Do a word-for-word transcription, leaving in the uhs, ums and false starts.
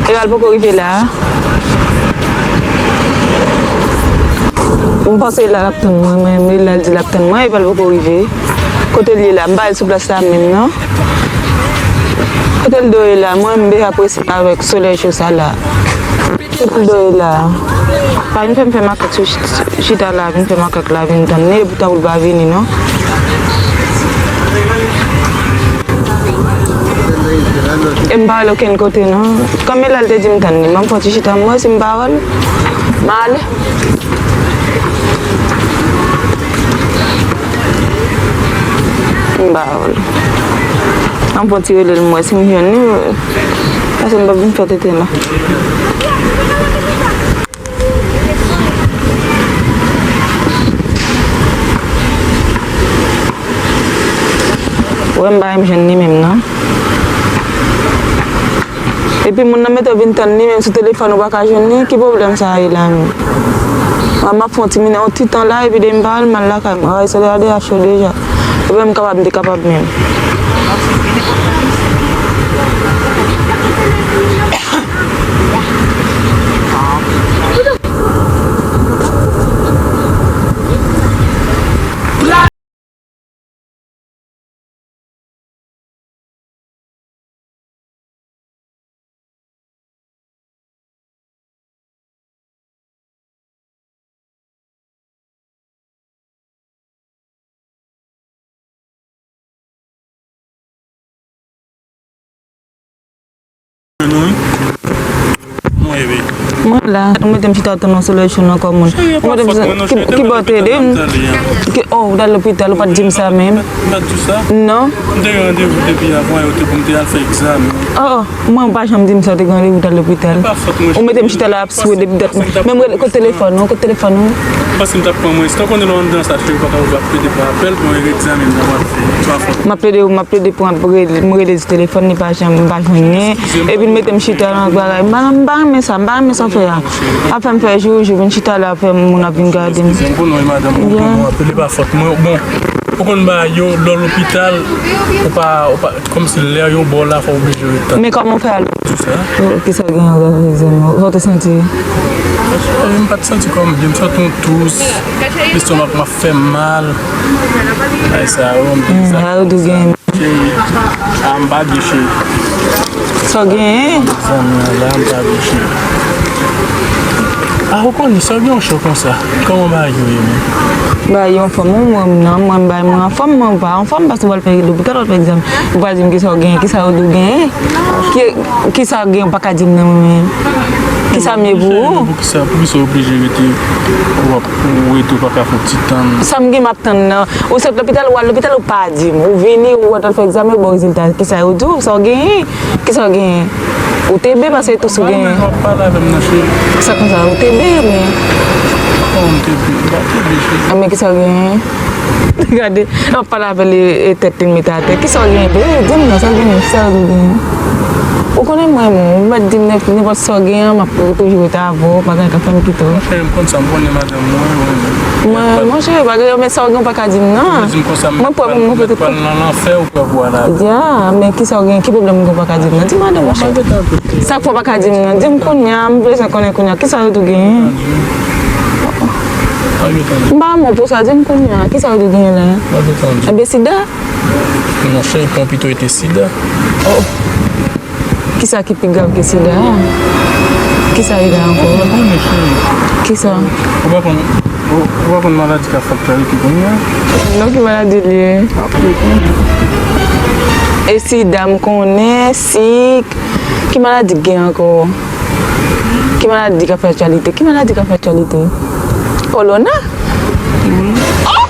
Eval poko rive la. M panse la l ap tann mwen, mwen, men la l di l ap tann mwen, Eval poko rive. Kote l ye la? M pa al sou plas la menm, non. Kote l do ye la? Mwen, m bezwen apresye avèk solèy cho sa la. Kote l do ye la? Pa vin fè m fè makak sou ch-, chita la, vin fè makak la, vin tann li, epi tankou l pa vini, non. E m pa al okenn kote, non. Kòm Elal te di m tann li, ban m fè yon ti chita, m wè si m pa wè l, m ale. M pa wè l. Ban m fè yon ti rele l, m wè si m jwenn li, paske m p ap vin fè tenten la. Ou wè m pa janm jwenn li menm non. Epi moun nan mete w vin tann li menm sou telefòn ou pa ka jwenn li, ki pwoblèm sa ye la menm? Mwen m ap fè yon ti minè, yon ti tan la, epi depi m pa wè l, m al lakay mwen. Ray solèy a deja cho deja. Ou menm kapab, m te kapab menm. Mwen la, ou mete m chita tann yon solèy cho nan kò moun. Ou mete m ki, ki bò te ede m? Ki, oh, ou t al lopital, ou pa t di m sa menm. Non. M te gen randevou depi avan yè pou m te al fè egzamen. Oh, oh. Mwen, ou pa janm di m sa, ou te gen randevou t al lopital. Ou mete m chita la ap swe depi dat mwen. Men m rele, kote telefòn ou, kote telefòn ou? Paske m t ap pran mwen. Si w konnen lè w anndan sa, cheri, ou pa ka, ou pa plede pran apèl pou yon egzamen m t ap fè. Pa fòt. M ap plede, m ap plede pran, m rele, m rele sou telefòn, li pa janm, m pa jwenn li. Epi l mete m chita nan bagay. M pa, m pa renmen sa, m pa renmen sa w fè a. Ap fè m fè jou, jou, vin chita la, ap fè moun ap vin gade m. Eskize m pou non, madanm, ou konn, ou ap plede pa fòt mwen. Bon, ou konn bagay yo, lè w lopital, ou pa, ou pa, kòmsi lè yo ba w la, fò w oblije ret tann. Men kòman w fè ale? Di sa. Kisa w gen anlè egzamen? Sa w te santi? M pa t santi kò m byen, m santi yon tous, lestomak mwen ap fè m mal. Ay, sa yo, m te... Hmm, sa yo tou gen. Cheri, a, m pa byen, cheri. Sa w genyen? Zanmi an la, m pa byen, cheri. A, ou konnen, sa w gen yon cho konsa? Kòman bagay yo ye menm? Bagay yo anfòm, wi, mwen, non, mwen, bagay mwen anfòm, mwen pa anfòm, paske w al fè lopital, w al fè egzamen. Ou pa di m kisa w genyen, kisa yo di w genyen? Ki, kisa w genyen, ou pa ka di m nan, mwen menm? Kisa m ye pou ou? Poukisa, poukisa w oblije rete, w ap, ou rete, ou pa ka fè yon ti tann? Sa m gen, m ap tann nan. Ou sot lopital, ou al lopital, ou pa di m. Ou vini, ou al fè egzamen, ou ba w rezilta. Kisa yo di w? Sa w genyen? Kisa w genyen? Ou tebe paske tous ou genyen. Mwen, w ap pale avè m nan, cheri. Sa konsa, ou tebe, men. Kòman m tebe? M pa tebe, cheri. A, men kisa w genyen? Gade, w ap pale avè l e, e tèt li mete atè. Kisa w genyen? Bebe, di m non, sa w genyen? Kisa w genyen? Ou konnen mwen, mwen, ou mèt di m nenp-, nenpòt sa w genyen, m ap toujou rete avè w, pa gen anyen k ap fè m kite w. Cheri, m konn sa, m konnen madanm mwen, mwen, mwen. Mwen, monchè, pa gen, men sa w gen, ou pa ka di m non. Ou di m konsa, m mwen pral, mwen pral nan lanfè ou pral vwa la. Ya, men kisa w gen, ki pwoblèm ou gen, ou pa ka di m non? Di m non, monchè. Sa k fè w pa ka di m non? Di m kounye a, m bezwen konnen kounye a. Kisa yo tou genyen? M pa mo pou sa, di m kounye a. Kisa yo tou genyen la? Enben, sida? Monchè, li pran pito ete sida. Oh. Kisa ki pi grav ke sida a? Kisa li la ankò? Ou pa konnen, cheri. Kisa? Ou pa konn, ou, ou pa konn maladi k ap fè aktyalite kounye a? Non, ki maladi l ye? E sida, m konnen, sik. Ki maladi k gen ankò? Ki maladi k ap fè aktyalite? Ki maladi k ap fè aktyalite? Kòwona? Wi. Oh!